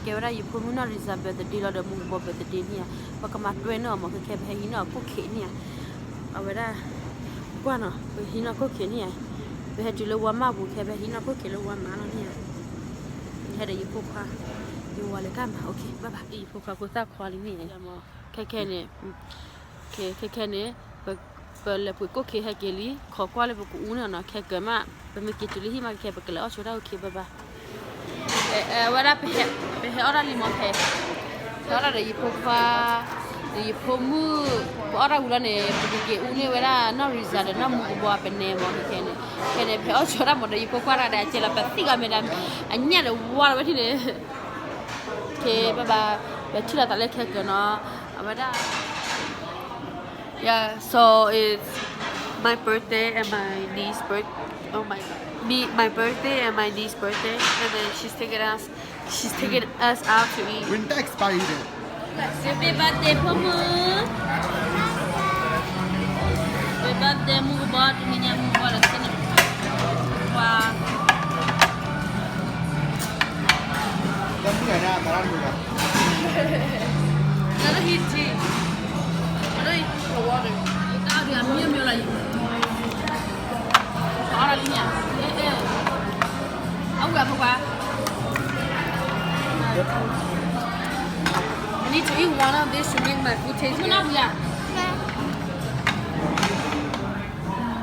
ကဲဝဲဒၣ်ယဖိမုၣ်နီၢ်ရံစၢ် birthday လီၤဒီး မူကဘီ birthday န့ၣ်ဧါ, ပကမၤတွဲန့ၢ်အီၤမး ခဲခဲ ပဟဲဟံးန့ၢ်အီၤကိၣ်ခ့န့ၣ်ဧါ, အဝဲဒၣ်, ကွၢ်နီၤ ပဟံးန့ၢ်အီၤကိၣ်ခ့န့ၣ်ဧါ, ပဟဲတုၤလၢ Walmart ပူၤ ခဲ ပဟဲဟံးန့ၢ်အီၤကိၣ်ခ့လၢ Walmart လီၤန့ၣ်ဧါ, ယဟဲဒီးယဖိခွါ, ယဝၤလဲၤတၢ်မၤ okay bye bye, ယဖိခွါဖိသၣ်ခွါလံန့ၣ်, ခဲခဲန့ၣ် ခဲခဲန့ၣ်, ပလဲၤပှ့ၤကိၣ်ခ့ဟဲက့ၤလံ, ခိးကွၢ်လၢပကအူန့ၣ်နီၤ, ခဲကၢၤမး, ပမ့ၢ်က့ၤတုၤလၢဟံၣ်မး ခဲခဲ ပကလဲၤအီၣ်ဆိတၢ် okay bye bye. ဝဲဒၣ်, ပဟဲအီၣ်တၢ်လံမး ခဲ, ပဟဲအီၣ်တၢ်ဒီးယဖိခွါ, ဒီးယဖိမုၣ်, ပအီၣ်တၢ်ဝံၤလီၤန့ၣ် ပကက့ၤအူန့ၢ်ဝဲဒၣ်နီၢ်ရံစၢ်ဒီးနီၢ်မူကဘီပနဲမး ခဲခဲန့ၣ်, ခဲန့ၣ် ပဟဲအီၣ်ဆိတၢ်မးဒီးယဖိခွါတဂၤဒီး အစဲးလီၤပသံၣ်ဂီၤမ့ၢ်ဒီး, အညၣ်ဒီးဝါလီၤဝဲထံၣ်န့ၣ် okay bye bye, ပထံၣ်လိာ်သးလၢခဲကၢၤနီၤ, အဝဲဒၣ်, yeah, so it's my birthday and my niece birth, oh my god, me, my birthday and my niece birthday, and then she's taking us, she's taking us out to eat. Winter expired. Happy birthday ဖိမုၣ်, happy birthday မူကဘီ, တနံၤညါမူကဘီဒီး စ့န့ၣ်ပှၤ Let me heat tea. I don't eat the water. အဝဲဖိခွါ, I need to eat one of this to make my food taste good.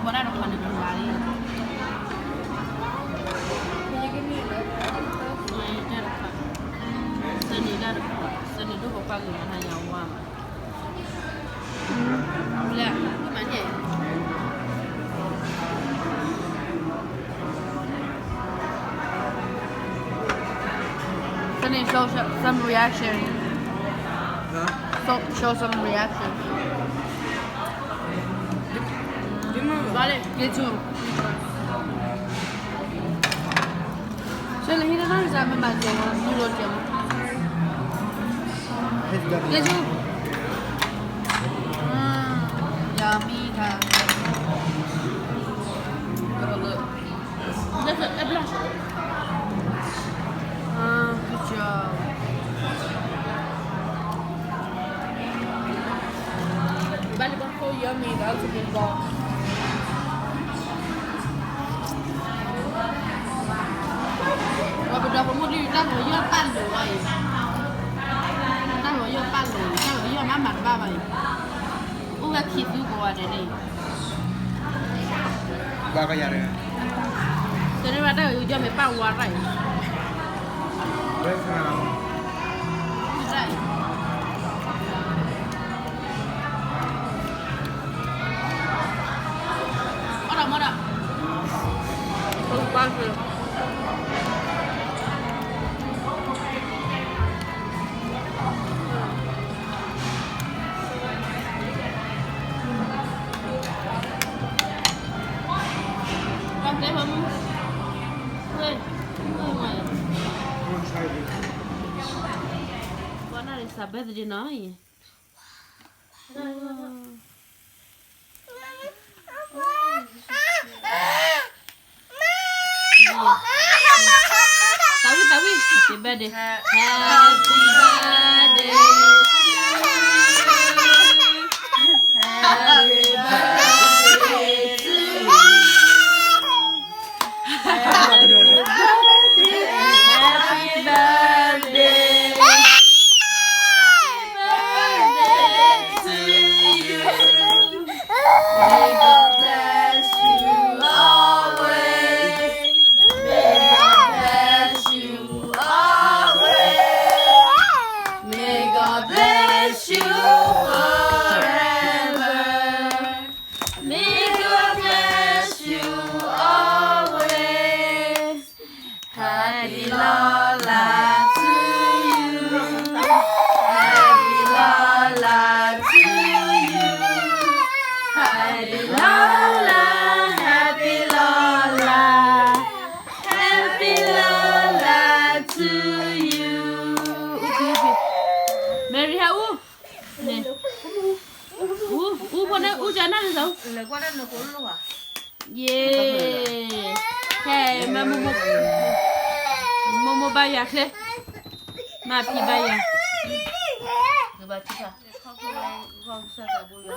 ဝဲဒၣ်တခွါန့ၣ်တခွါလံ, တၢ်တခွါ, စန့ၣ်တၢ်တခွါ, စန့ၣ်ဒိၣ်ပခွါက့ၤမၤနၤယၤဝါမး, လဲၣ်, မၤန့ၣ် Sunny, show some, some reaction. Huh? So, show some reaction. Get to. So, like, he doesn't understand my mouth, so, you don't tell me. Get to. Mm, yummy, huh? Look, look. That's a, a blush. Ah, good job. Volleyball so yummy, that's a good ball. ဝဲပဒီဖိမိၢ်ဒုး တၢ်ဂီၤယီၢ်ပာ်လိာ်လီၤအံၤ, တၢ်ဂီၤယီၢ်ပာ်လိာ်, တၢ်ဂီၤယီၢ်မၤမၤတဘၣ်ဘၣ်အံၤ, အိၣ်ဝဲခံသူကဝီၤဒဲးန့ၣ် ဘၣ်ကယၤန့ၣ်, တန့ၢ်ဘၣ်တၢ်ဂီၤယီၢ်မ့ၢ်ပာ်ဝါရၣ်အံၤ, အီၣ်ဒီးမီၢ်ဒီး, ပကပာ်က့ၤ ဘီနၢ်ရံစၢ် birthday နီၤအံၤ, သးဝံၣ် သးဝံၣ် Happy birthday, Happy birthday to you, Happy birthday to you, Happy birthday, Happy birthday to you. May God bless you always. May God bless you always. May God bless you forever. May God bless you always. Happy Lala to you. Happy Lala to you. Happy Lala, Happy Lala, Happy Lala to you. Mary, how? အူဖိန့ၣ် အူကနၣ်န့ၣ်သး, ယ့, ဟဲ, မ့ၢ်မိၢ်မိၢ်ဘါယွၤချ့, မၤဖံးဘၣ်ယၤ, ကဘၣ်ထံၣ်ဘၣ်, ခီဖျိလၢဂီၢ်ကစၢ်သးဘိယွၤ,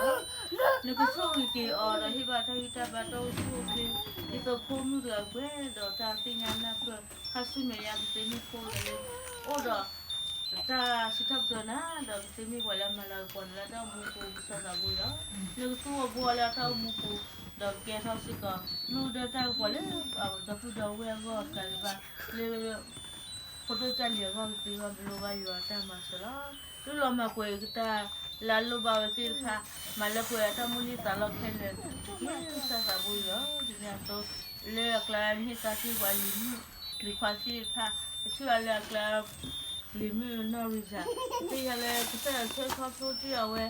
နကဆိၣ်ဂ့ၤက့ၤအီၤဒီးဟ့ၣ်ဘၣ်တၢ်ဂံၢ်တၢ်ဘါတၢ်အိၣ်ဆူၣ်အိၣ်ချ့, ဒ်သိးဖိမုၣ်တဂၤကပှဲၤဒီးတၢ်သ့ၣ်ညါနၢ်ပၢၢ်, ခါဆူမဲာ်ညါကသ့မ့ၢ်ဖိတဂၤလၢ အိၣ်ဒီး တၢ်စံးထီၣ်ပတြၢၤနၤ, ဒီးကသ့မ့ၢ်ပှၤလၢအမၤလၤကပီၤနၤလၢတၢ်အိၣ်မူပူၤ ကစၢ်သးဘိယွၤ, နကသူအီၤဘှီလၢအတၢ်အိၣ်မူပူၤ, ဒီးကကဲထီၣ်စ့ၢ်ကီး မ့ၢ်ဝဲဒၣ်တၢ်ကပီၤလၢ ဒီပုၢ်ဒီဝဲၢ်အဂီၢ်တကးဒံးဘၣ်, လၢ ဖိဒိၣ်တၢ်လံၤအဂီၢ်ကသ့အဂီၢ် ပလိၣ်ဘၣ်ယွၤအတၢ်မၤစၢၤလီၤ. ဒုးလီၤမၢ်ကွံာ်ကတၢၢ်လၢအလိၣ်ဘၣ်ဝဲသ့ၣ်တဖၣ်, မၤလၢပှဲၤအတၢ်မုၢ်လၢ်သးလီခဲလၢာ်, ကစၢ်သးဘိယွၤ, ဒ်န့ၣ်အသိး လၢအကျါန့ၣ်သးတ့ၢ်ပှၤလံၤမုၣ်လံၤခွါသ့ၣ်တဖၣ်, ပထံၣ်ဘၣ်လၢအကျါ လံၤမုၣ်နီၢ်ရံစၤ, သ့ၣ်ညါလၢကစၢ်ယွၤဆှၢခီဖျိတ့ၢ်အဝဲ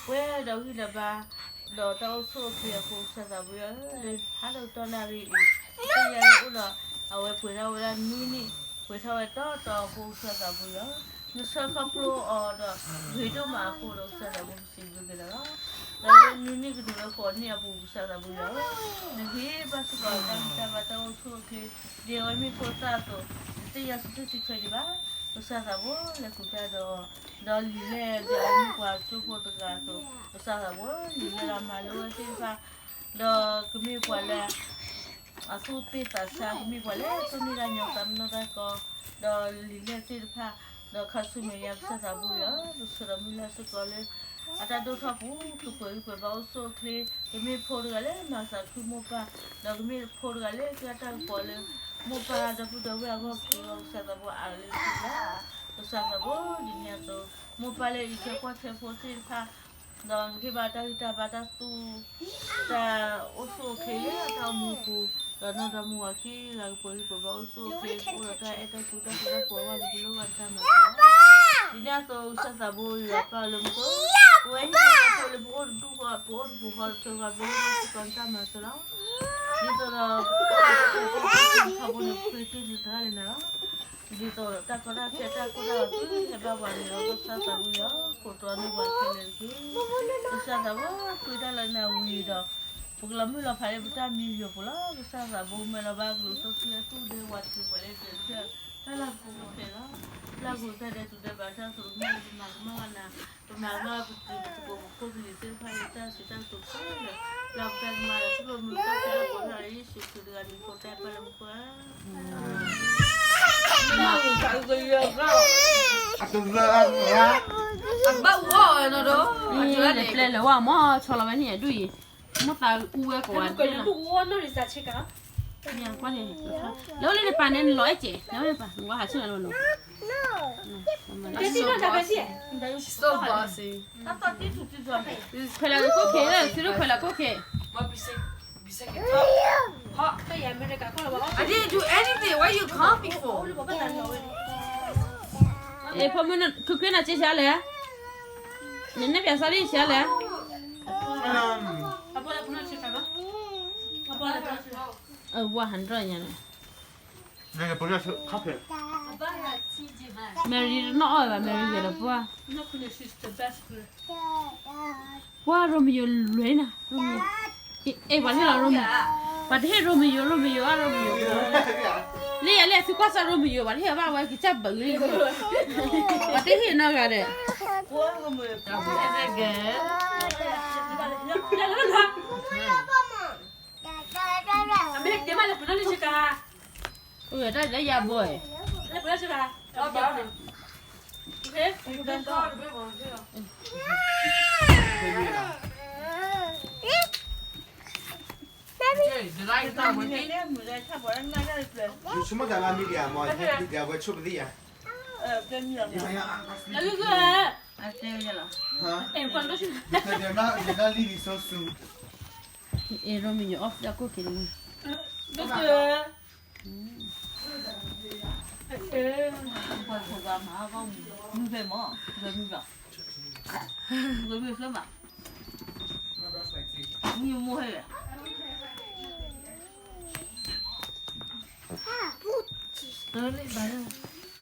ပှဲၤဒီးဂံၢ်ဒီးဘါ ဒီးတၢ်အိၣ်ဆူၣ်အိၣ်ချ့အဃိ ကစၢ်သးဘိယွၤဧၢ, လၢဟါလီၤကတီၢ်နၣ်ရံၣ်အံၤ, သ့ၣ်ညါလၢအိၣ်ဒီး အဝဲပှဲၤထီၣ်ဝဲဒၣ်နွံနံၣ်, ပှဲၤထီၣ်ဝဲတီတီအဃိ ကစၢ်သးဘိယွၤဧၢ, နဆှၢခီဖျိအီၤဒီး ဂ့ၤဒိၣ်မးအဃိဒီး ကစၢ်သးဘိပစံးဘျုးက့ၤနၤလီၤ. ဒီးလၢနွံနံၣ်ကဒိးလၢဃိးနံၣ်အပူၤ ကစၢ်သးဘိယွၤဧၢ, နကဟ့ၣ်ဘၣ်စ့ၢ်ကီးတၢ်ဂံၢ်တၢ်ဘါတၢ်အိၣ်ဆူၣ်အိၣ်ချ့, ဒ်အဝဲမ့ၢ်ဖိသၣ်အသိး, နသ့ၣ်ညါစံးထီၣ်စံးထွဲဒံးဘၣ်, ကစၢ်သးဘိလဲၤကူၣ်တၢ်ဒီး ဒီးလံာ်လဲၢ်ဒ်အဝဲမ့ၢ်ပှၤကၠိဖိတဂၤအသိး, ကစၢ်သးဘိလံာ်လဲၢ်လၢအမၤလၢဝဲသ့ၣ်တဖၣ်, ဒီးကမ့ၢ်ပှၤလၢ အသူၣ်ပ့ၢ်သးဆါ ကမ့ၢ်ပှၤလၢအတိၢ်နီၣ်တၢ်ညီ သးပ့ၤနီၣ်တၢ်ကီ, ဒီးလံာ်လဲၢ်သ့ၣ်တဖၣ်, ဒီးခါဆူမဲာ်ညါ ကစၢ်သးဘိယွၤဧၢ, ပဆၢဒီးမုၢ်လၢ်စ့ၢ်ကီးလၢ အတၢ်ဒိၣ်ထီၣ်ပူၤ ကပှဲၤဂံၢ်ပှဲၤဘါအိၣ်ဆူၣ်အိၣ်ချ့, ကမ့ၢ်ဖိတဂၤလၢမၤသးခုမိၢ်ပၢ်, ဒီးကမ့ၢ်ဖိတဂၤလၢကဲတၢ်ကပီၤလၢ မိၢ်ပၢ်ဒီပုၢ်ဒီဝဲၢ်အဂီၢ်ကသ့အဂီၢ် ကစၢ်သးဘိအါလၢသုလၢ်, ကစၢ်သးဘိဒ်န့ၣ်အသိး, မိၢ်ပၢ်လၢအအံးထွဲကွၢ်ထွဲဖိသ့ၣ်တဖၣ် ဒီးနကဟ့ၣ်ဘၣ်တၢ်ဂံၢ်တၢ်ဘါတၢ်သူၣ်, တၢ်အိၣ်ဆူၣ်အိၣ်ချ့လၢတၢ်အိၣ်မူပူၤ, ဒီးနီၢ်ဒီမါဝၤခံဂၤကပှဲၤဂံၢ်ပှဲၤဘါအိၣ်ဆူၣ်အိၣ်ချ့ ကအိၣ်ဒီးတၢ်အဲၣ်တၢ်ကွံတၢ်ဃူတၢ်ဖိး ဘၣ်လၢပလိၣ်ဘၣ်တၢ်မၤစၢၤလီၤ. ဒ်န့ၣ်အသိး ကစၢ်သးဘိယွၤပၢ်လၢမူခိၣ်, ပဝဲဟံၣ်ဖိဃီဖိလၢပအိၣ်တဒူၣ်ဃီ ပအိၣ်တပူၤဃီတထၢဃီ ပလိၣ်ဘၣ်စ့ၢ်ကီးနတၢ်မၤစၢၤလီၤ. ဒ်သိးဒီး ထီဘိန့ၣ် ပဃ့က့ၤန့ၢ်တၢ်လၢနၤလီၤ. ဒ်သိးတၢ်ကီတၢ်ခဲတၢ်ကိၢ်တၢ်ဂီၤ သုဟဲဘၣ်ပှၤန့ၣ်လီၤ. ကစၢ်သးဘိယွၤ ကိးတီန့ၢ်ပှၤခဲလၢာ်တက့ၢ်. ကစၢ်သးဘိဃ့တၢ်လၢနၤဝံၤဒီး ပကလီၤမုၢ်လီၤဖးလၢပတၢ်မံယိာ်ပူၤလီၤ. ကစၢ်သးဘိမၢလီၤဘၣ်ကလူး စီဆှံအသူၣ်ဒဲဝးတံၤပှၤလၢတၢၢ် တၢ်လၢပကအိၣ်ဖျဲၣ်လီၤ. လၢအပူၤတၢ်ဒဲးတူၢ်ဒဲးဘၣ်တၢ်သိး ပမၤကမၣ်ဝဲနၤ, ပမၤကမၣ်ပသုးပသကိးပဖိပလံၤသ့ၣ်တဖၣ်လၢတၢ်စံးတၢ်ကတိၤခဲလၢာ်, လၢပတၢ်ကမၣ်ဒီး ပလိၣ်မုာ်တၢ်ဖံးတၢ်မၤလၢယ့ၣ်ၡူးခရံာ်တဂၤန့ၣ် ဖိတၢ်ပၢ်လၢမူခိၣ်ဧၢ. အတလၢအရၢ အဘၣ်အူအီၣ်နီၤဒီး အတလၢလဲၤဝဲမ့ၢ်ဆီလီၤဝဲန့ၣ်အဒူၣ်အံၤ, မ့ၢ်သးအူဝဲကိးဂၤဒဲးလီၤ. လၢနပာ်န့ၣ် နလီၤအဲၣ်ကဲး, နဝဲပာ် နဝဲဟးဆူၣ်နၤလီၤနီၤ. So bossy. ခွဲးလီၤခိၣ်ခံ, သုတခွဲးလီၤခိၣ်ခံ. I didn't do anything. What are you coming for? အဖိမုၣ် ခုခွ့နီၢ်က့ဆါလဲၣ်, နနဲၣ်ပၠးစၢ်လံဆါလဲၣ်. အဝဲဟန်ဒြိညါန့ၣ်, Mary တနီၣ်အီၣ်ဘၣ်, Mary ဂ့ၤဒီးပှၢ်, ပှၢ် Romeo လွဲနၤ, Romeo, အဲ ပှၤတဟ့ၣ်လီၤ Romeo, ပှၤတဟ့ၣ် Romeo, Romeo အါ Romeo, လၢယၤလၢသုကွၢ်စၢ် Romeo ပှၤတဟ့ၣ်ဘၣ်ဝဲကစၢ်ဘၣ်ဂ့ၤ, ပှၤတဟ့ၣ်နီတဂၤဒီး အမ့ၢ်တဲမ့ၢ်လၢပနီၢ်လံဆ့ကၤ, အိၣ်တၢ်လၢယၤဘိ, လၢပနီၢ်ဆ့ကၤ, အဲ Romeo off လၢခိၣ်က့ၤန့ၣ်, မုၢ်ဖဲမး, မုၢ်ဖဲမး, မုၢ်ဖဲမး, မုၢ်မိၢ်ဟဲလဲၣ်, တလီၤဘၣ်လၢ